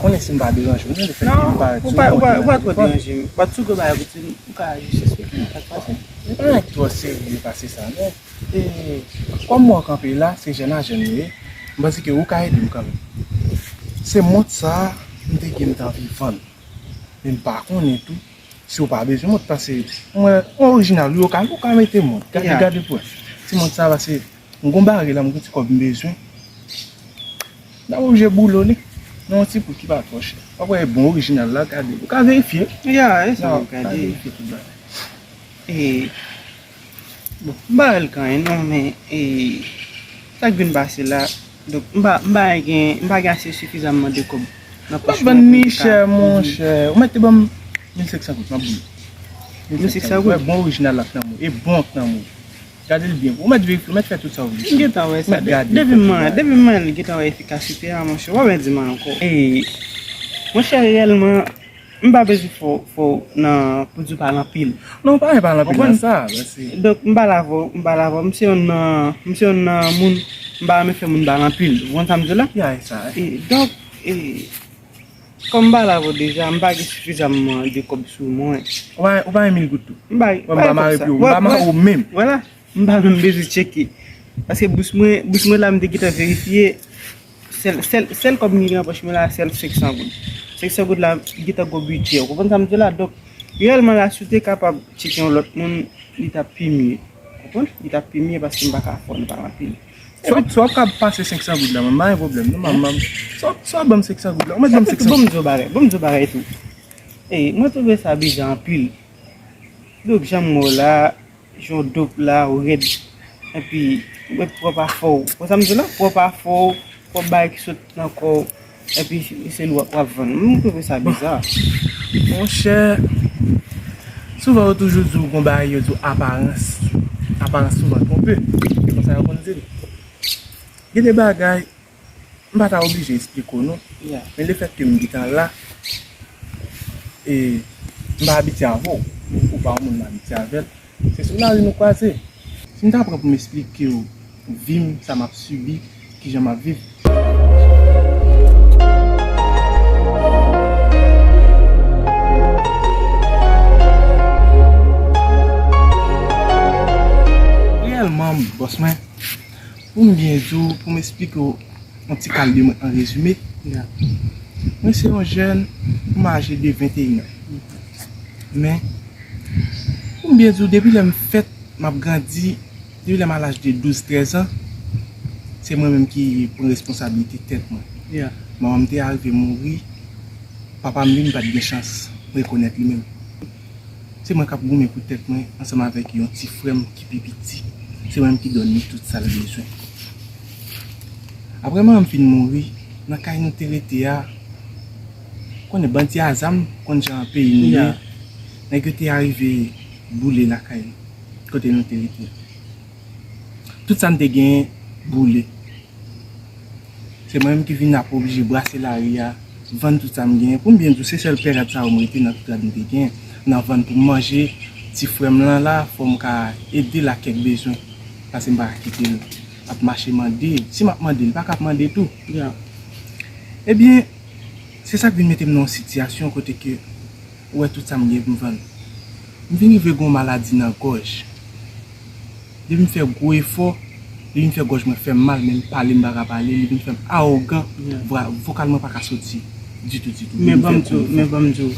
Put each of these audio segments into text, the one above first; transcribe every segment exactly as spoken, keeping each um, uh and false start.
Konnen si m pa deranje w, non, lefètke m parèt sou ou pa, ou pa, ou pa twò deranje m. Ou pa t sou gwo bagay pou di m, ou ka jis esplike m sa k pase. E pa anyen ki twò serye pase sa, non. E, kòm m wè w kanpe la, se jèn a jèn nou ye, m panse ke ou ka ede m kanmenm. Se mont sa a, m te gen m t anvi vann. Men m pa konnen tou si w pa bezwen mont, paske mwen, mwen orijinal, wi, ou ka, ou ka mete mont. Gade, gade pou wè. Ti mont sa a, paske m gon bagay la, m gon ti kòb m bezwen. M ta oblije boule w li nan yon ti pri ki pa twò chè. W ap wè e bon orijinal la, gade. Ou ka verifye. Ya, e sa m gade. Ou ka verifye tout bagay. E, bon, m pa wè l gen anyen non, men, e, sa k vin pase la, donk, m pa, m pa gen, m pa gen ase sifizamman de kòb nan pòch mwen pou m ka. M ap vann li chè, monchè. Ou mèt te ban m mil senk san goud, m ap boule. Mil senk san goud? Wè, bon orijinal la k nan men w. E bon k nan men w. Gade l byen. Ou mèt verifye, ou mèt fè tout sa w vle. M gentan wè sa. Depi m, depi m wè efikasite a, monchè, w ap di m ankò. E, monchè, reyèlman, m pa bezwen fè w, fè w nan, pou di w pale anpil. Non, pa gen pale anpil nan sa, paske. Donk, m pale avè w, m pale avè w. M se yonn nan, m se yonn nan moun, m pa renmen fè moun pale anpil. Ou konprann sa m di w la? Ya, e sa. E, donk, e, Kòm m pale avè w deja, m pa gen sifizamman de kòb sou mwen. Ou pa, ou pa gen mil goud tou? M pa, m pa gen kòb sa. Mwen m pa mare pye w, m pa mare w menm. Vwala, m pa menm bezwen tcheke. Paske bous mwen, bous mwen la, m te gentan verifye. Sèl, sèl, sèl kòb m gen nan pòch mwen la, sèl senk san goud. Senk san goud la, gentan gwo bidjè. Ou konprann sa m di w la? Donk, reyèlman la, si w te kapab tcheke yon lòt moun, li t ap pi mye. Konprann? Li t ap pi mye paske m pa ka fè w pale anpil. Swa, swa w ka pase senk san goud la, man, pa gen pwoblèm, non, man, man. Swa, swa ban m senk san goud la, ou mèt ban m senk san goud. Bon, m di w bagay, bon, m di w bagay tou. E, mwen twouve sa biza anpil. Donk, jan m wè w la, jan w dop la, ou rèd. Epi, ou wè, pou w pa fè w. Ou sa m di w la? Pou w pa fè w, pou w bay ki sot nan kò w. Epi, se li w ap, w ap vann. M twouve sa biza. Monchè, souvan yo toujou di w gon bagay yo di w aparans. Aparans souvan twonpe. Se konsa yo konn di l. Gen de bagay, m pa ta oblije esplike w non. Men lefètke m gentan la, e m pa abitye avè w, ou pa yon moun m abitye avè l, se sou lari nou kwaze. Si m ta pran pou m esplike w vi m, sa m ap sibi, kijan m ap viv. Reyèlman, bòs mwen, pou m byen di w, pou m esplike w yon ti kal de mwen an rezime, mwen se yon jèn, m aje de venteyen an. Men, pou m byen di w, depi lè m fèt, m ap grandi, depi lè m a laj de douz, trèz an, se mwen menm ki pran responsablite tèt mwen. Manman m te arive mouri, papa m li, m pa t gen chans rekonèt li menm. Se mwen k ap goumen pou tèt mwen ansanm avèk yon ti frè m ki pi piti. Se mwen menm ki done li tout sa l bezwen. Apre manman m fin mouri, nan kay nou te rete a, konnen bandi a zam, konn jan peyi nou ye, nèg yo te arive boule lakay kote nou te rete. Tout sa n te genyen boule. Se mwen menm ki vin ap oblije brase lari a, vann tout sa m genyen. Pou m byen di w, se sèl pè rad sa yo m rete nan tout rad m te genyen. Nan vann pou m manje, ti frè m lan la, fò m ka ede l ak kèk bezwen. Paske m pa ka kite l ap mache mande. Si m ap mande, li pa ka ap mande tou. Ebyen, se sa k vin mete m nan yon sitiyasyon kote ke ou wè tout sa m gen pou m vann. M vin rive gen yon maladi nan gòj. Depi m fè gwo efò, li vin fè gòj mwen fè m mal, menm pale m pa ka pale, li vin fè m awogan, vwa-, vokal mwen pa ka soti ditou, ditou. Men ban m di w, men ban m di w,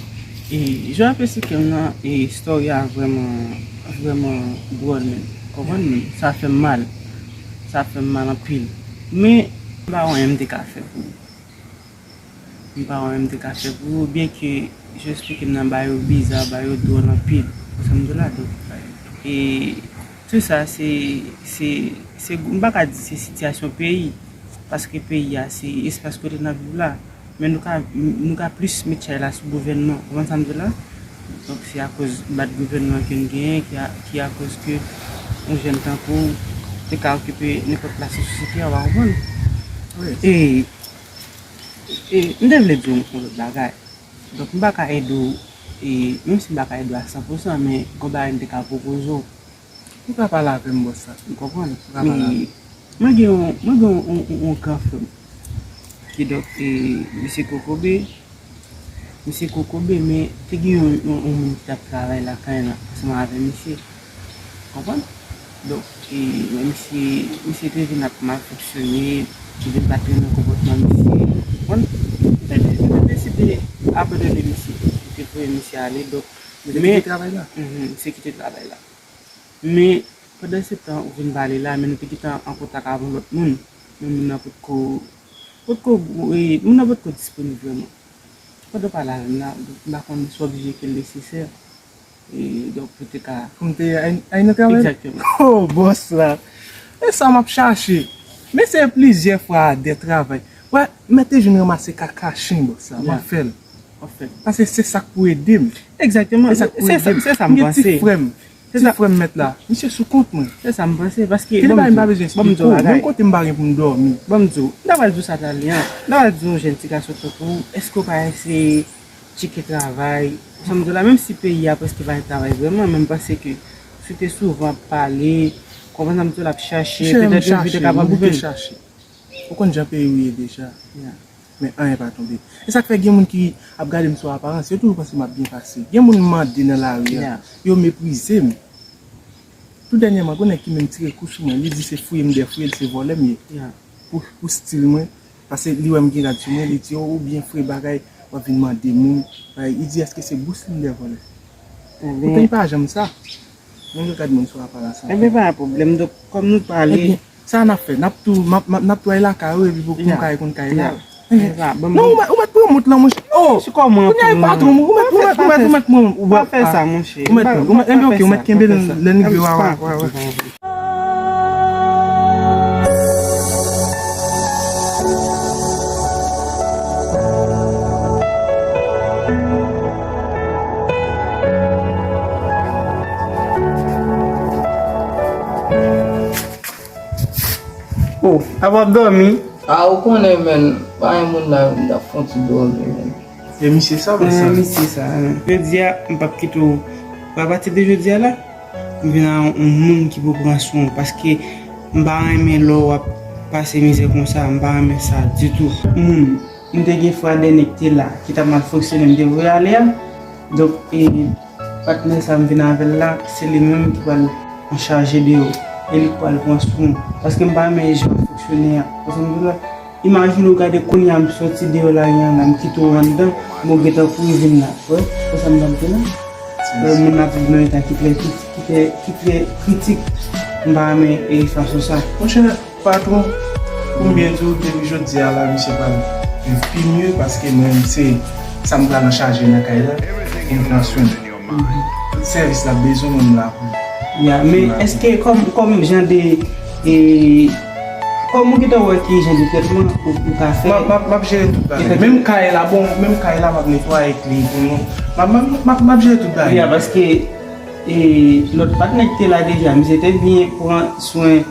e, jan w ap esplike m nan, e, story a vrèman, vrèman dwòl, men, konprann, men sa fè m mal. Sa fè m mal anpil. Men, m pa wè anyen m te ka fè pou ou. M pa wè anyen m te ka fè pou ou, byenke jan w esplike m nan bagay yo biza, bagay yo dwòl anpil. Ou sa m di w la, donk, e, tout sa, se, se, se, m pa ka di se sitiyasyon peyi, paske peyi a, se espas kote n ap viv la. Men nou ka, nou ka plis met chay la sou gouvènman. Ou konprann sa m di w la? Donk, se akoz bad gouvènman ke n genyen, ki a, ki akoz ke yon jèn tankou w te ka okipe nenpòt plas nan sosyete a, w pa konprann? E, e, m te vle di w yon lòt bagay. Donk, m pa ka ede w, e, menm si m pa ka ede w a san pou san, men gon bagay m te ka pwopoze w. Ou ka pale avè m, bòs la. Ou konprann? Ou ka pale avè m. Mwen gen yon, mwen gen yon, yon, yon, yon gran frè m. Kidonk, e, misye kokobe, Misye kokobe, men te gen yon, yon, yon moun ki t ap travay lakay la ansanm avè misye. Konprann? Donk, e, men misye, misye te vin ap mal fonksyone, li vin pa t renmen konpòtman misye. Konprann? Mwen te, mwen te deside abandone misye. Mwen te voye misye ale, donk, Misye men kite travay la? Mhm, misye kite travay la. Men, pandan se tan ou vin pale la, men nou te gentan an kontak avè yon lòt moun. Men moun nan potko, potko, e, moun nan potko disponib vrèman. Pandan w pale avè m la, m pa konn si w oblije ke l nesesè. E, donk, pou te ka Pou m te ay, ay nan travay? Egzakteman. Oh, bòs la. E sa m ap chache. Men se plizyè fwa a de travay. Wè, mwen te jwenn ranmase kaka chen, bòs la. M ap fè l. W ap fè l. Paske se sa k pou ede m. Egzakteman. Se sa k pou ede m. Se sa m panse. M gen ti frè m. Ti frè m mèt la, misye sou kont mwen. Se sa m panse, paske gen de bagay m pa bezwen eksplike w, menm kote m pa gen pou m dòmi. Ban m di w, m ta pral di w sa talè a. M ta pral di yon jèn ti gason tankou w, èske w pa eseye tcheke travay? Sa m di w la, menm si peyi a prèske pa gen travay vrèman, men m panse ke si w te souvan ap pale, konprann sa m di w la, ap chache, petèt yon jou te kapab jwenn. Ou konn jan peyi w ye deja. Men anyen pa tonbe. E sa k fè gen moun ki ap gade m sou aparans, yo toujou panse m ap byen pase. Gen moun m mande nan lari a, yo meprize m. Tou dènyèman, gen nèg ki menm tire kou sou mwen, li di se fouye m dèyè fouye l, se vòlè m ye. Pou, pou stil mwen, paske li wè m gen rad sou mwen, li di, "Oh, ou byen fre bagay, w ap vin mande moun." Bagay, li di, "Èske se bous li m dèyè vòlè?" Poutan li pa janm sa. Moun yo gad moun sou aparans anfen. Enben, pa gen pwoblèm. Donk, kòm nou pale. Ebyen, sa n ap fè? N ap tou, m ap, m ap, n ap tou al lakay ou, epi pou, pou m ka konn kay la. Non, ou mèt, ou mèt pran mont lan, monchè. Oh! Kounye a, patwon, ou mèt, ou mèt, ou mèt, ou mèt, ou mèt, ou mèt, ou mèt, ou mèt, enben, ok, ou mèt kenbe l, lè n rive, w a wè. Oh, apa w ap dòmi? Ah, ou konnen, men, pa gen moun la, m t ap fè yon ti dòmi, men. E misye sa, men sa. Misye sa, men. Jodi a, m p ap kite w. Apati de jodi a la, m vin a yon moun ki pou pran swen w, paske m pa renmen lè w ap pase mizè konsa, m pa renmen sa ditou. Moun, m te gen frè Dènye ki te la, ki t ap mal fonksyone, m te voye ale a. Donk, e, patnè sa m vin avè l la, se li menm ki pral anchaje de yo. E li k pral pran swen w. Paske m pa renmen jan w fonksyone a. Konprann m di w la? Imajine w gade kounye a m soti deyò lari an la, m kite w anndan, men w gentan kouri vin la. Wè, wè sa m t ap di w la? Wè, moun ap viv nan yon eta ki trè kritik, ki trè, ki trè kritik. M pa renmen, e, fason sa. Monchè, patwon, pou m byen di w, depi jodi a la, misye pral viv pi mye, paske mwen menm, se sa m pral anchaje nan kay la, pou m pran swen l. Tout sèvis l ap bezwen, mwen m la pou. Ya, men èske kòm, kòm jan de, e, kòm ou gentan wè ki jan de trètman ou, ou ka fè? M ap, m ap, m ap jere tout bagay. Menm kay la, bon, menm kay la, m ap netwaye, klin pou nou. M ap, m ap, m ap, m ap jere tout bagay. Ya, paske, e, lòt patnè ki te la deja, misye te byen pran swen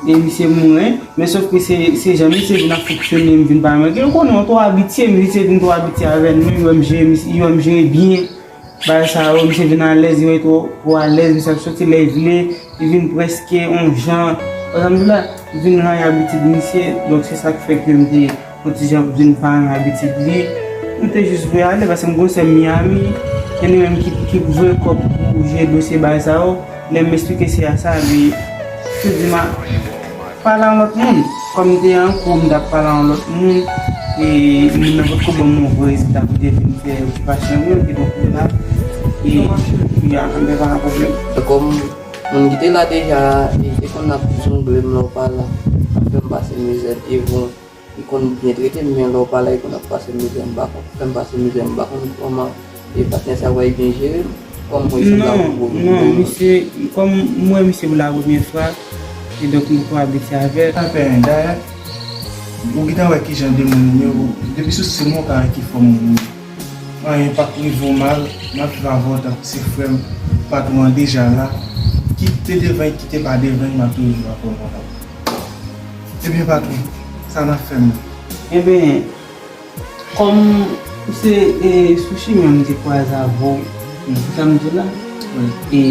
e misye mwen, men sòf ke se, se jan misye vin ap fonksyone, m vin pa renmen. Gen konnen, ou twò abitye, misye vin twò abitye avè nou, li wè m jere, misye, li wè m jere byen. Bagay sa yo, misye vin alèz, li wè twò, twò alèz, misye ap soti lè l vle, li vin prèske yon jan, pa egzanp, la, li vin ranyen abitid misye, donk se sa k fè ke m te yon ti jan vin pa renmen abitid li. M te jis voye ale, paske m gon sè Miami, e li menm ki, ki voye kòb pou jere dosye bagay sa yo. Lè m esplike sè a sa, li te di m pale a yon lòt moun. Kòm m te an kou, m t ap pale a yon lòt moun, e moun nan potko ban m yon vrè rezilta pou te vin fè okipasyon li yo, kidonk m la, e, ya, m pa gen pwoblèm. Kòm moun ki te la deja, e, te konn ap zongle m lè w pa la, ap fè m pase mizè, e bon, li konn byen trete m, men lè w pa la, li konn ap pase mizè, m pa konn, fè m pase mizè, m pa konn kòman, e, patnè sa va byen jere m, kòm mwen, sa la pou. Non, non, misye, kòm m wè misye pou la premyè fwa, e donk m poko abitye avè l. Sa fè anyen, dayè, ou gentan wè ki jan de moun m ye, ou, depi sou stil mwen, ou ka wè ki fòm moun m ye. Anyen p ap rive w mal, m ap viv avè w tankou se frè m, patwon an deja la, kit te devan, kit te pa devan, m ap toujou viv avè w konsa. Ebyen, patwon, sa n ap fè menm? Ebyen, kòm se, e, sou chimen an m te kwaze avè w, sa m di w la, e,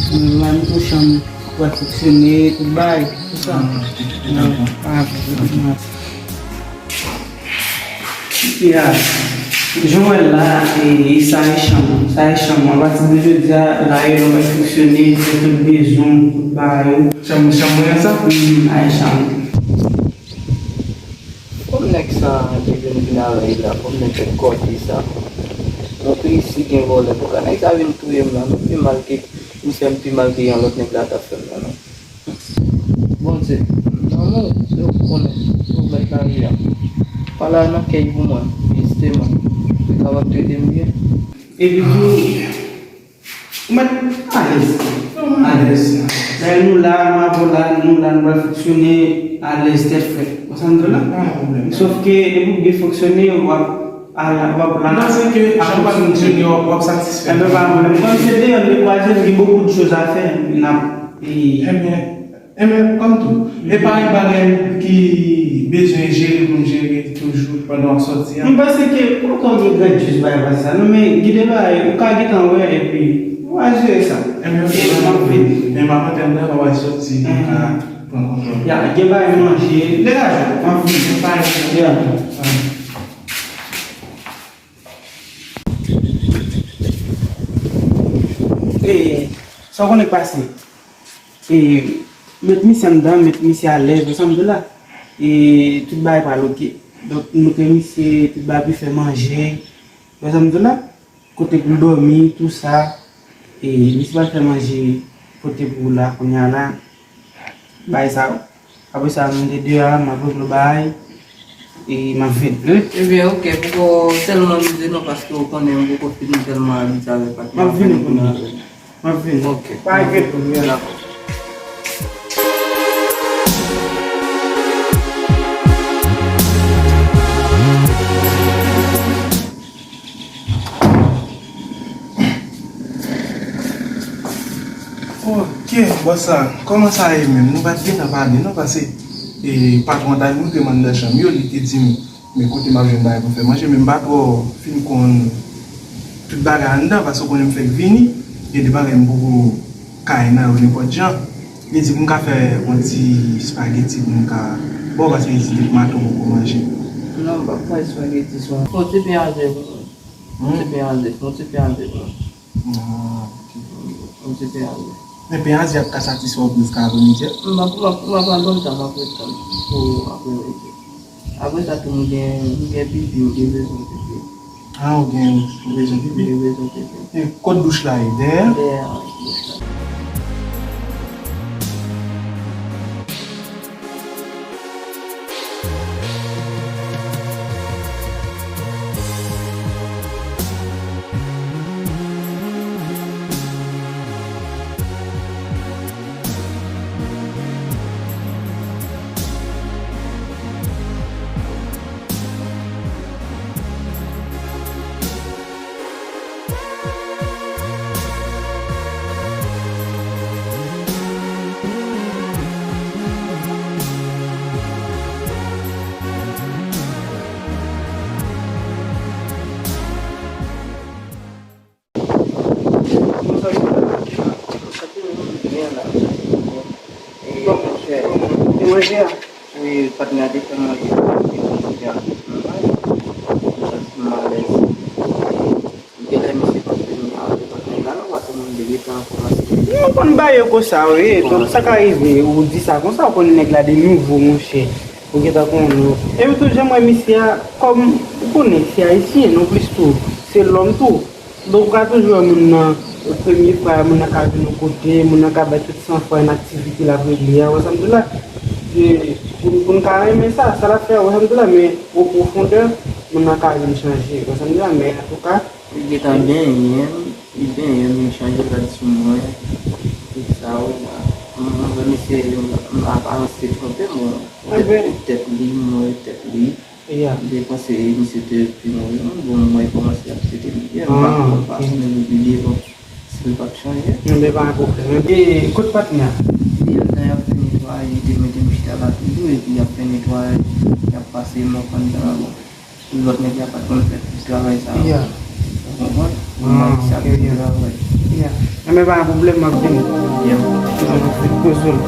mwen menm tou chanm pral fonksyone, tout bagay, tout sa. Ah, ok, dakò. Ah, ok. Ya. Jan w wè l la, e, e sa e chanm, sa e chanm. Apati de jodi a, la e lòm ap fonksyone, fè tout bezwen w, tout bagay ou. Chanm, chanm mwen an sa? Wi, a e chanm. Kòm nèg sa te vin vin avè l la, kòm nèg fè kòte sa. Nan peyi isi gen vòlè, poukwa nèg sa vin touye m la, nou pi mal ke, misye m pi mal ke yon lòt nèg la t ap fè m la, non. Bondye, lanmou, se ou ki konnen, se ou k mèt lavi a. Pale nan kèy pou mwen, jisteman, pou l kapab trete m byen. Epi tou, ou mèt alèz. Ou alèz. Dayè nou la, m avè w la, nou la, nou pral fonksyone alèz tèt frèt. Ou konprann sa m di w la? Pa gen pwoblèm. Sòf ke depi w byen fonksyone, w ap, w ap la. M panse ke jan w pral fonksyone, w ap, w ap satisfè. Enben, pa gen pwoblèm. Kòm se deyò n te kwaze, gen beaucoup de choses à faire, n ap, e, Enben, enben, kòm tou. E pa yon bagay ki bezwen jere pou m jere toujou pandan w ap sòti a? M panse ke ou ka gen grandjis bagay pase sa. Non, men gide bagay, ou ka gentan wè, epi ou a jere sa. Enben, ok, e m ap vini. Men m ap antre anndan, m ap al sòti, m ka pran kontwòl. Ya, gen bagay manje. Degaje w, m ap vini. Pa gen pwoblèm. Ya. E, sa w konnen k pase? E, met misye anndan, met misye alèz, ou sa m di w la. E, tout bagay pral oke. Donk, montre misye tout bagay pou l fè manje, ou sa m di w la. Kote pou l dòmi, tou sa. E, misye pral fè manje kote pou ou la, kounye a la. Bagay sa yo. Apre sa, m te deyò a, m ap regle bagay, e m ap vin. Ebyen, ok, poko tèlman mize non, paske ou konnen m poko fin tèlman abitye avèk patnè. M ap vini kounye a. M ap vini. Ok. Pa enkyete w, ya. Dakò. Ok, bòs la, kòman sa ye menm? Nou pa t gentan pale non, paske, e, patwon an t al montre m anndan chanm yo, li te di m, men kote m ap jwenn bagay pou m fè manje, men m pa twò fin konn tout bagay anndan, paske w konnen m fèk vini, gen de bagay m poko kay nan yo nenpòt jan. Li di pou m ka fè yon ti espageti pou m ka ba w, paske li di depi maten w poko manje. Non, m p ap fè espageti sa. Fon ti pen aze pou mwen. Fon ti pen aze, fon ti pen aze pou mwen. Ah, ok. Fon ti pen aze. Men pen aze ap ka satisfè w plis ka apremidi a? M ap, m ap, m ap al lontan, m ap ret tann pou apremidi. Apre sa tou, m gen, m gen pipi, m gen bezwen pipi. Ah, ou gen, ou bezwen pipi? M gen bezwen pipi. E kot douch la ye? Dèyè? Dèyè, wi, douch la. Bon, sa ki la? Sa ki la? Byen la. E, monchè. E manje a? Wi, patnè a te fè manje. Sa ki malèz. Genlè misye pa t vini avèk patnè la non, paske moun de letan an kòmanse. Yo konn ba yo konsa, wi. Donk, sa ka rive, ou di sa konsa, ou konnen nèg la de nouvo, monchè. Ou gentan konnen. Epi tou, jan m wè misye a, kòm ou konnen, se ayisyen, non plis tou, se lòm tou. Donk, ou ka toujou wè moun nan, premye fwa, moun nan ka vin yon kote, moun nan ka bay tout sanfwa nan aktivite l ap regle a, ou wè sa m di w la? Se pou, pou n ka renmen sa, sa l ap fè a, ou wè sa m di w la, men o pwofondè, moun nan ka vin chanje, ou wè sa m di w la, men antouka, li gentan benyen m, li benyen m, li chanje rad sou mwen, tout sa, wi, m, m, m, misye, m, aparans te twonpe m, bon, ou tèt, ou tèt li, m wè tèt li. Li te panse misye te pi move, m, bon, mwen kòmanse ap trete m byen, m pa, m pa konnen li bliye, bon, si l p ap chanje. Enben, pa gen pwoblèm. E kot patnè a? Li anndan y ap fè netwaye, li te mete m chita la toujou, epi y ap fè netwaye, y ap pase mòp anndan, bon. Lòt nèg la pa t konn fè tout travay sa yo. Ou konprann? Pou nèg sa ki travay. Enben, pa gen pwoblèm, m ap vini. Poze w.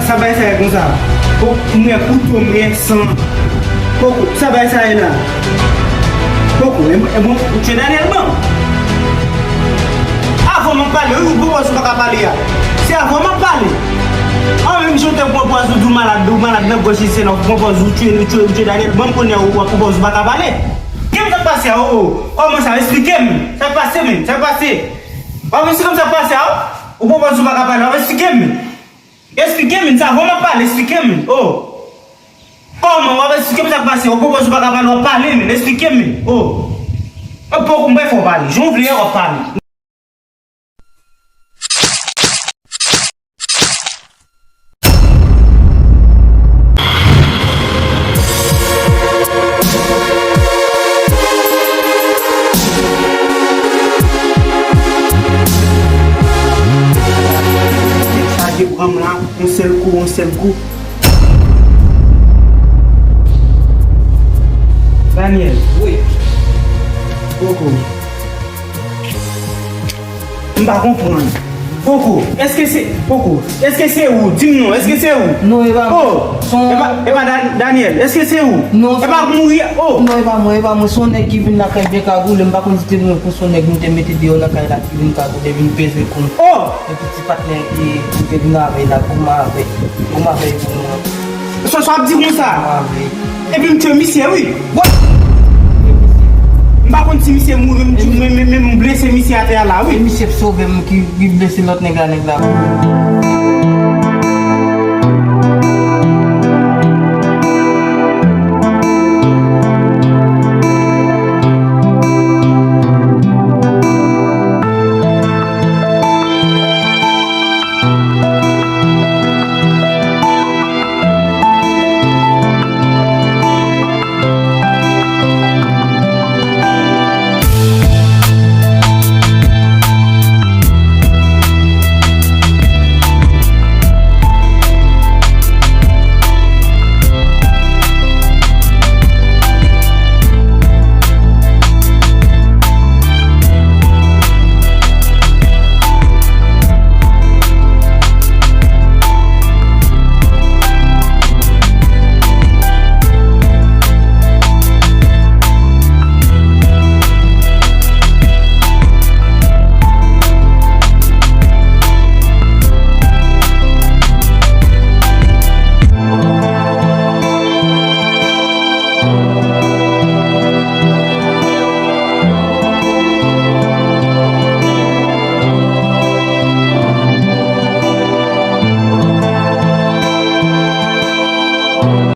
Sa bay sa ye konsa? Bon, m wè kouto, m wè san. Poko, sa bay sa ye la? Poko, e, e bon, ou tchwe Daniel ban m. Avan m ap pale, wi, ou pran pòz ou pa ka pale a. Se avan m ap pale. An, menm jan w te pran pòz ou di w malad, ou malad nan gòj, se nan pran pòz ou tchwe, ou tchwe, ou tchwe Daniel ban m kounye a, ou, ou pran pòz ou pa ka pale. Kòman sa k pase a, o, o? Kòman sa? Eksplike m. Sa k pase, menm? Sa k pase? W ap eksplike m sa k pase a, o? Ou pran pòz ou pa ka pale, w ap eksplike m. Eksplike m, sa avan m ap pale, eksplike m, o. Kòman w ap eksplike m sa k pase? Ou pran pòz ou pa ka pale, w ap pale, men eksplike m, o. Mwen poko, m pa fè w pale. Jan w vle a, w ap pale. Chaje pran m la, yon sèl kou, yon sèl kou. Daniel. Wi. Poko. M pa konprann. Poko. Èske se, poko. Èske se ou? Di m non. Èske se ou? Non, e pa mwen. Oh! Se yon... E pa, e pa Dan-, Daniel. Èske se ou? Non, e pa mouri. Oh! Non, e pa mwen, e pa mwen. Se yon nèg ki vin lakay byen kagoule. M pa konn si te mwen pou se yon nèg nou te mete deyò nan kay la ki vin kagoule, vin peze kou m. Oh! Epi ti patnè ki, ki te vin avè l la, goumen avè l. Goumen avè l pou nou. Sa, sa w ap di konsa? Goumen avè l. Epi m tchwe misye, wi. What? M pa konn si misye mouri, m, m, m, m, m blese misye atè a la, wi. E misye k sove m ki, ki blese lòt nèg la, nèg la.